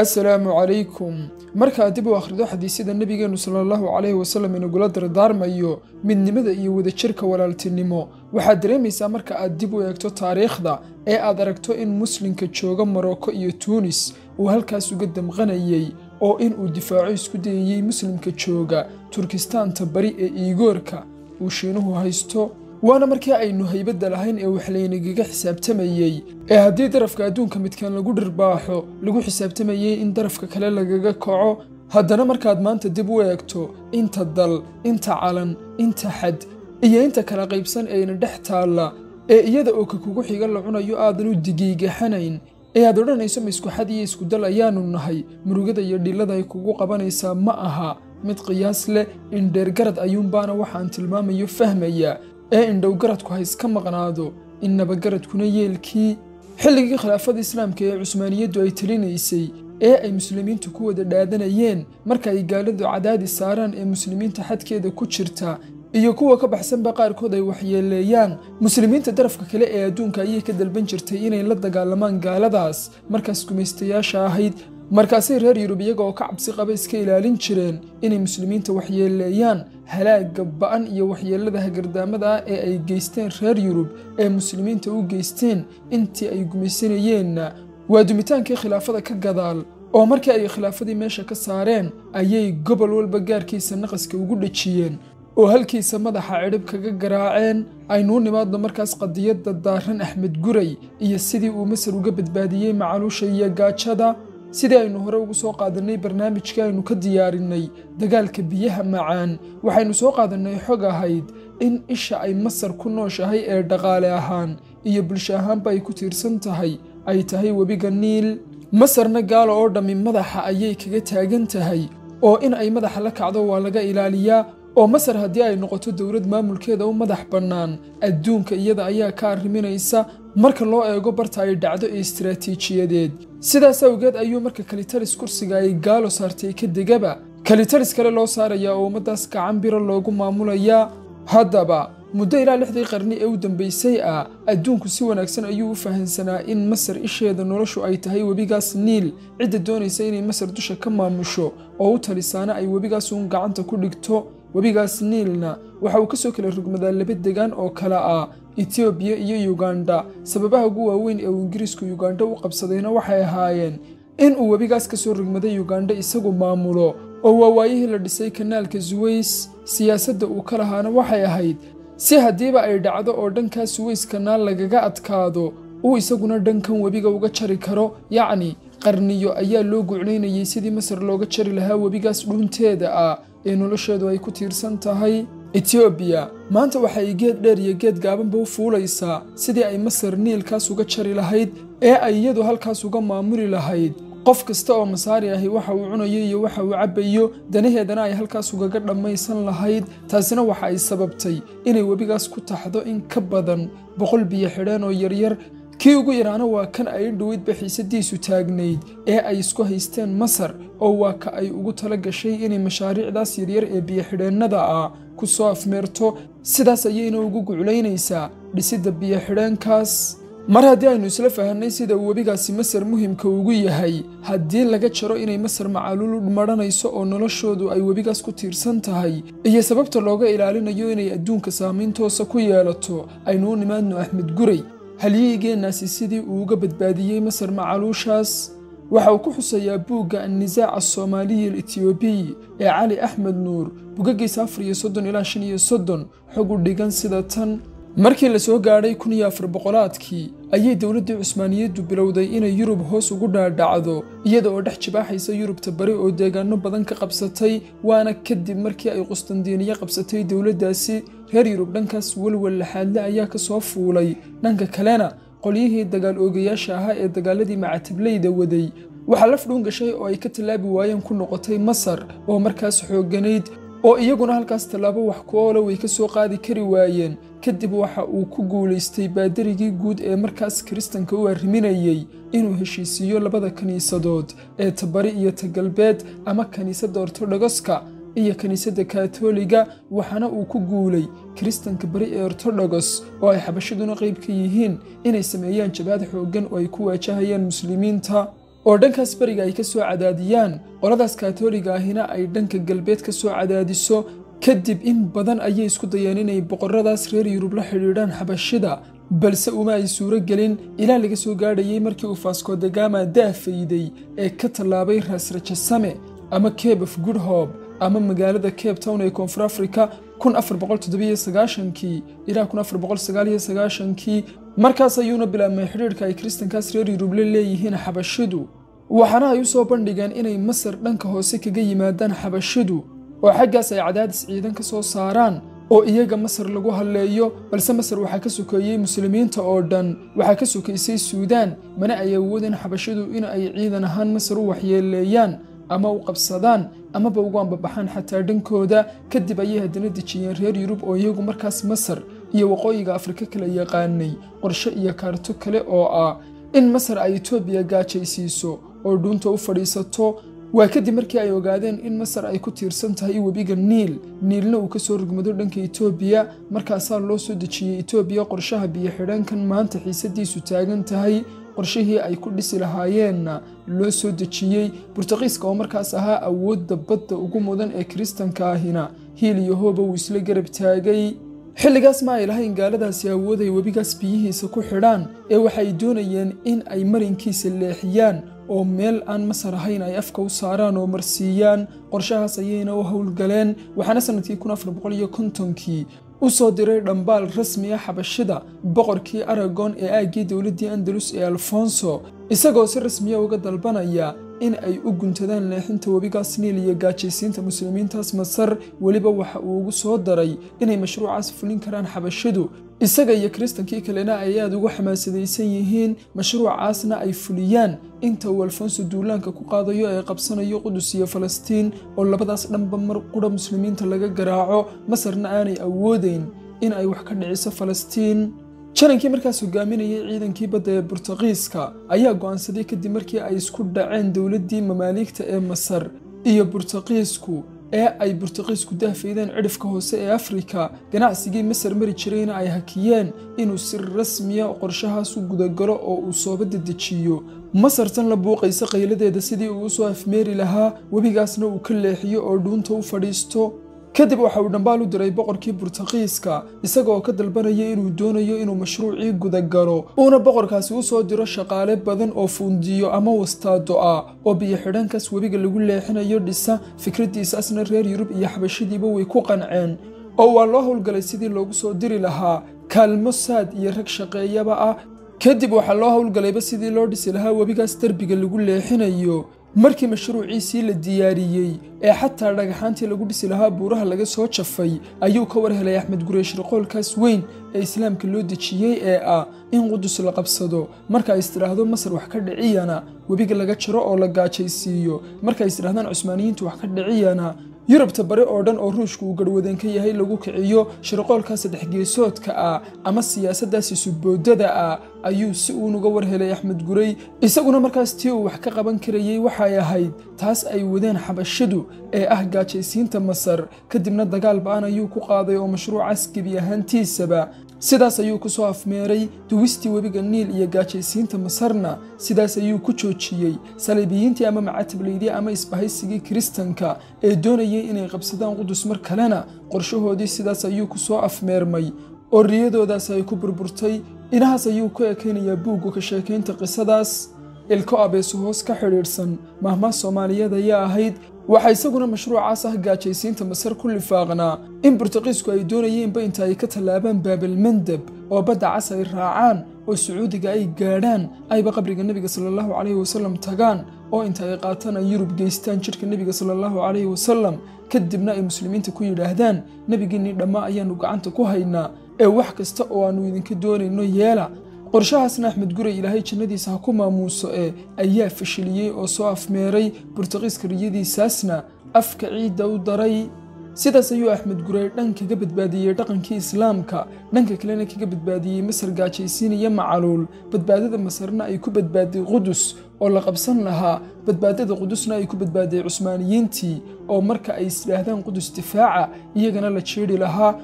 Assalaamu calaykum. Marka dib u akhrido xadiisyada nabigeenu sallallahu calayhi wasallam inagula dardaarmayo midnimada iyo wadajirka walaaltinimo, waxaad dareemaysaa marka aad dib u eegto taariikhda ee aad aragto in muslimka jooga Morocco iyo Tunis uu halkaas uga damqanayay oo in uu difaaco isku dayayay muslimka jooga Turkistaanta bari ee Iigoorka uu Shiinuhu haysto. Waana markii aynu haybadda lahayn ee wax laynagaga xisaabtamayey, ee haddii darafka adduunka midkaan lagu dhirbaaxo lagu xisaabtamayey in darafka kale lagaga kaco. Haddana markaad maanta dib u eegto inta dal, inta calan, inta xad iyo inta kala qaybsan ee ina dhex taalla, ee iyada oo ka kugu xiga la cunayo aadan u digiigaxanayn, ee aad odhanayso ma isku xad iyo isku dal ayaanu nahay, murugada iyo dhillada ay kugu qabanaysaa ma aha mid qiyaas leh. Indheergarad ayuunbaana waxaan tilmaamayo fahmaya, ee indhowgaradku ha iska maqnaado, innabagaradkuna yeelkii. Xilligii khilaafada islaamka ee Cusmaaniyaddu ay talinaysay ee ay muslimiintu ku wada dhaadanayeen marka ay gaaladu cadaadis saaraan ee muslimiinta xadkeeda ku jirta iyo kuwa ka baxsanba qaarkood ay waxyeeleeyaan, muslimiinta darafka kale ee adduunka ayay ka dalban jirtay inay la dagaalamaan gaaladaas markaas gumaystayaasha ahayd. Markaasay reer Yurub iyaga oo ka cabsi qaba iska ilaalin jireen inay muslimiinta waxyeeleeyaan. Halaagga ba'an iyo waxyeelada hagardaamada ah ee ay geysteen reer Yurub ee muslimiinta u geysteen intii ay gumaysanayeenna waa dumitaankii khilaafada ka gadaal, oo markii ay khilaafadii meesha ka saareen ayay gobol walba gaarkiisa naqaska ugu dhejiyeen oo halkiisa madaxa cidhib kaga garaaceen. Aynuu nimaadno markaas qadiyadda daaran Axmed Guray iyo sidii uu Masar uga badbaadiyey macaluusha iyo gaajada. Sidii aynu hore ugu soo qaadanay barnaamijkii aynu ka diyaarinay dagaalka biyaha macaan, waxaynu soo qaadanay xog ahayd in isha ay Masar ku nooshahay ee dhaqaale ahaan iyo bulsho ahaanba ay ku tiirsan tahay ay tahay webiga Niil. Masarna gaalo oo dhammi madaxa ayay kaga taagan tahay, oo in ay madaxa la kacdo waa laga ilaaliyaa. Oo Masar haddii ay noqoto dowlad maamulkeeda u madax bannaan, adduunka iyada ayaa ka arriminaysa marka loo eego barta ay dhacdo ee istiraatiijiyadeed. Sidaas awgeed ayuu marka kalitalis kursiga ay gaalo saartay ka degaba kalitalis kale loo saarayaa oo ummaddaas gacan biro loogu maamulayaa. Haddaba muddo ilaa 6dii qarni ee u dambeysay ah, adduunku si wanaagsan ayuu u fahansanaa in Masar isheeda noloshu ay tahay webigaas Niil. Cidda doonaysa inay Masar dusha ka maamusho oo u talisaana ay webigaas uun gacanta ku dhigto. Webigaas Niilna waxa uu kasoo kala rogmadaa laba degaan oo kala ah Etoobiya iyo Uganda. Sababaha ugu waaweyn ee uu Ingiriisku Uganda u qabsadayna waxay ahaayeen in uu webigaas kasoo rogmaday Uganda isagu maamulo, oo waa waayihii la dhisay kanaalka Suweys. Siyaasadda uu ka lahaana waxay ahayd si haddiiba ay dhacdo oo dhankaa Suweys kanaal lagaga adkaado, uu isaguna dhankan webiga uga jari karo. Yacni qarniyo ayaa loo guclaynayay sidii Masar looga jari lahaa webigaas dhuunteeda ah ee nolosheedu ay ku tiirsan tahay. Etoobiya maanta waxay geed dheer iyo geed gaabanba u fuulaysaa sidii ay Masar Niilkaas uga jari lahayd ee ay iyadu halkaas uga maamuli lahayd. Qof kasta oo Masaari ahi waxa uu cunayo iyo waxa uu cabbayo, danaheedana ay halkaas ugaga dhammaysan lahayd. Taasina waxa ay sababtay inay webigaas ku taxdo in ka badan 100 biyo xidheen oo yaryar. Kii ugu yaraana waa kan ay indhoweydba xiisadiisu taagnayd ee ay isku haysteen Masar, oo waa ka ay ugu tala gashay inay mashaariicdaas yaryar ee biyo xidheennada ah ku soo afmeerto. Sidaas ayayna ugu guclaynaysaa dhisidda biyo xidheenkaas. Mar haddii aynu isla fahanay sida uu webigaasi Masar muhimka ugu yahay, haddii laga jaro inay Masar macaluul u maranayso oo noloshoodu ay webigaas ku tiirsan tahay, iyo sababta looga ilaalinayo inay adduunka saamayn toosa ku yeelato, aynu u nimaadno Axmed Guray halyeyigeenaasi sidii uu uga badbaadiyey Masar macaluushaas. Waxa uu ku xusayaa buugga Annisaac Asoomaaliyi Al-Etiyoobiy ee Cali Axmed Nuur, bugagiisa 34 ilaa 35, xog u dhigan sida tan. Markii la soo gaadhay 1400-aadkii ayay dowladdii Cusmaaniyaddu bilowday inay Yurub hoos ugu dhaadhacdo, iyada oo dhex jibaaxaysa Yurubta bari oo deegaano badan ka qabsatay. Waana kadib markii ay Qustandiiniya qabsatay dowladdaasi. Reer Yurub dhankaas walwal laxaadle ayaa ka soo fuulay. Dhanka kalena qolyihii dagaal oogayaasha ahaa ee dagaaladii macatablayda waday waxaa laf dhuun gashay oo ay ka tallaabi waayeen ku noqotay Masar oo markaas xoogganayd, oo iyaguna halkaas tallaabo wax ku oola way ka soo qaadi kari waayeen. Kadib waxa uu ku guulaystay baadarigii guud ee markaas kiristanka u arriminayay inuu heshiisiiyo labada kiniisadood ee tabari iyo ta galbeed, ama kiniisadda Ortodogoska iyo kiniisadda Kaatooliga. Waxaana uu ku guulay kiristanka bari ee Ortodogos oo ay xabashaduna qayb ka yihiin inay sameeyaan jabaad xooggan oo ay ku waajahayaan muslimiinta. oo dhankaas bariga ay ka soo cadaadiyaan, qoladaas kaatooliga ahina ay dhanka galbeed ka soo cadaadiso. Kadib in badan ayay isku dayeen inay boqoradaas reer Yurub la xidhiidhaan xabashida, balse uma ay suuro gelin ilaa laga soo gaadhayay markii uu Vasco da Gama daafayday ee ka tallaabay Raas Rajasame ama Cape of Good Hope ama magaalada Cape Town ee Koonfur Afrika 1497kii ilaa 1499kii. Markaas ayuuna bilaabmay xidhiidhka ay kiristankaas reer Yurub la leeyihiin xabashidu, waxaana ay u soo bandhigeen inay Masar dhanka hoose kaga yimaadaan xabashidu oo xaggaas ay cadaadis ciidan ka soo saaraan oo iyaga Masar lagu halleeyo. Balse Masar waxaa ka sokeeyey muslimiinta oo dhan, waxaa ka sokeysay Suudaan, mana ay awoodeen xabashidu in ay ciidan ahaan Masar u waxyeeleeyaan ama u qabsadaan amaba ugu ambabaxaan xataa dhankooda. Kadib ayay haddana dejiyeen reer Yurub oo iyagu markaas Masar iyo waqooyiga Afrika kala yaqaanay qorshe iyo kaarto kale oo ah in Masar ay Itoobiya gaajaysiiso oo dhuunta u fadhiisato. Waa kadib markii ay ogaadeen in Masar ay ku tiirsan tahay webiga Niil, Niilna uu ka soo rogmado dhanka Itoobiya. Markaasaa loo soo dejiyey Itoobiya qorshaha biyo xidhankan maanta xiisadiisu taagan tahay, qorshihii ay ku dhisi lahaayeenna loo soo dejiyey. Burtaqiiska oo markaas ahaa awoodda badda ugu mudan ee kiristanka ahina hiil iyo hooba uu isla garab taagay. Xilligaas ma ay lahayn gaaladaasi awood ay webigaas biyihiisa ku xidhaan, ee waxay doonayeen in ay marinkiisa leexiyaan oo meel aan Masar ahayn ay afka u saaraan oo marsiiyaan. Qorshahaas ayayna u howlgaleen, waxaana sanadkii 1450kii u soo diray dhambaal rasmi ah xabashida boqorkii Aragon ee aaggii dowladdii Andalus ee Alfonso, isagoo si rasmiya uga dalbanaya in ay u guntadaan leexinta webigaas Niil iyo gaajaysiinta muslimiintaas Masar. Weliba waxa uu ugu soo daray inay mashruucaas fulin karaan xabashidu, isaga iyo kiristankii kalena ay aad ugu xamaasadaysan yihiin mashruucaasna ay fuliyaan inta uu Alfonso duulaanka ku qaadayo ee qabsanayo Qudus iyo Falastiin, oo labadaas dhanba mar qura muslimiinta laga garaaco, Masarna aanay awoodeyn in ay wax ka dhiciso Falastiin. Janankii markaas hogaaminayay ciidankii badda ee Burtaqiiska ayaa go'aansaday kadib markii ay isku dhaceen dowladdii mamaaligta ee Masar iyo Burtaqiisku ee ay Burtaqiisku dahfaydeen cidhifka hoose ee Afrika, ganacsigii Masar mari jirayna ay hakiyeen, inuu si rasmiya qorshahaas u gudagalo oo uu sooba dedejiyo Masar tan la buuqaysa qayladeeda sidii uu u soo afmeeri lahaa, webigaasna uu ka leexiyo oo dhuunta u fadhiisto. Kadib waxa uu dhambaal u diray boqorkii Burtaqiiska isagoo ka dalbanaya inuu doonayo inuu mashruucii gudagalo, uuna boqorkaasi u soo diro shaqaale badan oo fuundiyo ama wastaado ah oo biyo xidhankaas webiga lagu leexinayo dhisa. Fikraddiisaasna reer Yurub iyo xabashidiiba way ku qanceen oo waa loo howlgalay sidii loogu soo diri lahaa kaalmo saad iyo rag shaqeeyaba ah. Kadib waxaa loo howlgalayba sidii loo dhisi lahaa webigaas derbiga lagu leexinayo. Markii mashruuciisii la diyaariyey ee xataa dhagaxaantii lagu dhisi lahaa buuraha laga soo jafay, ayuu ka war helay Axmed Gurey shirqoolkaas weyn ee islaamka loo dejiyey ee ah in Qudus la qabsado, marka ay istidhaahdo Masar wax ka dhiciyana webiga laga jaro oo la gaajaysiiyo, marka ay istidhahdaan Cusmaaniyiintu wax ka dhiciyana Yurubta bari oo dhan oo Ruushku uu garhwadeen ka yahay lagu kiciyo. Shirqoolkaas saddex geesoodka ah ama siyaasaddaas isuboodada ah ayuu si uun uga war helay Axmed Gurey. Isaguna markaas tii uu wax ka qaban karayey waxay ahayd taas ay wadeen xabashidu ee ah gaajaysiinta Masar. Kadibna dagaal ba'an ayuu ku qaaday oo mashruucaas gebi ahaantiisaba sidaas ayuu ku soo afmeeray. Duwistii webiga Niil iyo gaajaysiinta Masarna sidaas ayuu ku joojiyey. Saliibiyiintii ama macatableydii ama isbahaysigii kiristanka ee doonayay inay qabsadaan Qudus mar kalena qorshahoodii sidaas ayuu ku soo afmeermay oo riyadoodaas ay ku burburtay. Inahaas ayuu ku ekaynayaa buuggu ka sheekaynta qisadaas. Ilko abeeso hoos ka xidhiidhsan mahmaah Soomaaliyeed ayaa ahayd. Waxaa isaguna mashruucaas ah gaajaysiinta Masar ku lifaaqnaa in Burtaqiisku ay doonayeenba inta ay ka tallaabaan Baabalmandab oo badda cas ay raacaan oo Sacuudiga ay gaadhaan, ayba qabriga nebiga sala allahu calayhi wasalam tagaan oo inta ay qaataan ay Yurub geystaan jidhka nebiga sala allahu calayhi wasalam, kadibna ay muslimiinta ku yidhaahdaan nebigiinnii dhammaa ayaannu gacanta ku haynaa ee wax kasta oo aannu idinka doonayno yeela. Qorshahaasna Axmed Gurey ilaahay jannadiisa ha ku maamuuso ee ayaa fashiliyey oo soo afmeeray, Burtaqiiska riyadiisaasna afka ciidda u daray. Sidaas ayuu Axmed Gurey dhan kaga badbaadiyey dhaqankii islaamka, dhanka kalena kaga badbaadiyey Masar gaajaysiinaya macaluul. Badbaadada Masarna ay ku badbaaday Qudus oo la qabsan lahaa, badbaadada Qudusna ay ku badbaaday Cusmaaniyiintii oo marka ay isdhaahdaan Qudus difaaca iyagana la jeedhi lahaa.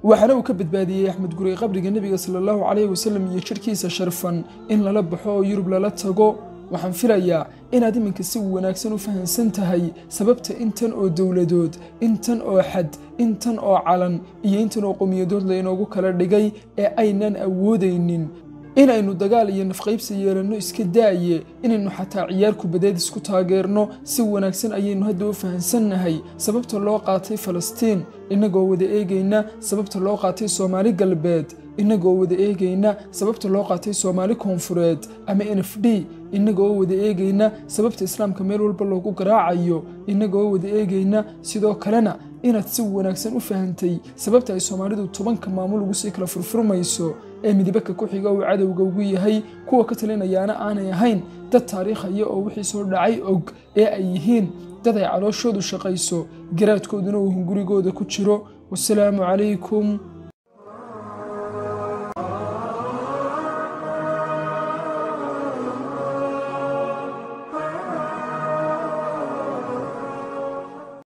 Waxaana uu ka badbaadiyey Axmed Gurey qabriga nebiga sala allahu calayhi wasalam iyo jidhkiisa sharfan in lala baxo oo Yurub lala tago. Waxaan filayaa inaad iminka si wanaagsan u fahansan tahay sababta intan oo dowladood, intan oo xad, intan oo calan iyo intan oo qowmiyadood laynoogu kala dhigay ee aynan awoodaynin inaynu dagaal iyo nafqaybsi yeelanno, iska daaye inaynu xataa ciyaar kubadeed isku taageerno. Si wanaagsan ayaynu hadda u fahansannahay sababta loo qaatay Falastiin, innagoo wada eegayna sababta loo qaatay Soomaali Galbeed, innagoo wada eegayna sababta loo qaatay Soomaali Koonfureed ama NFD, innagoo wada eegayna sababta Islaamka meel walba loogu garaacayo, innagoo wada eegayna sidoo kalena inaad si wanaagsan u fahantay sababta ay Soomaalidu 10ka maamul ugu sii kala furfurmayso ee midibaka ku xiga uu cadowga ugu yahay, kuwa ka talinayaana aanay ahayn dad taariikhaya oo wixii soo dhacay og, ee ay yihiin dad ay calooshoodu shaqayso, garaadkooduna uu hungurigooda ku jiro. Wasalaamu calaykum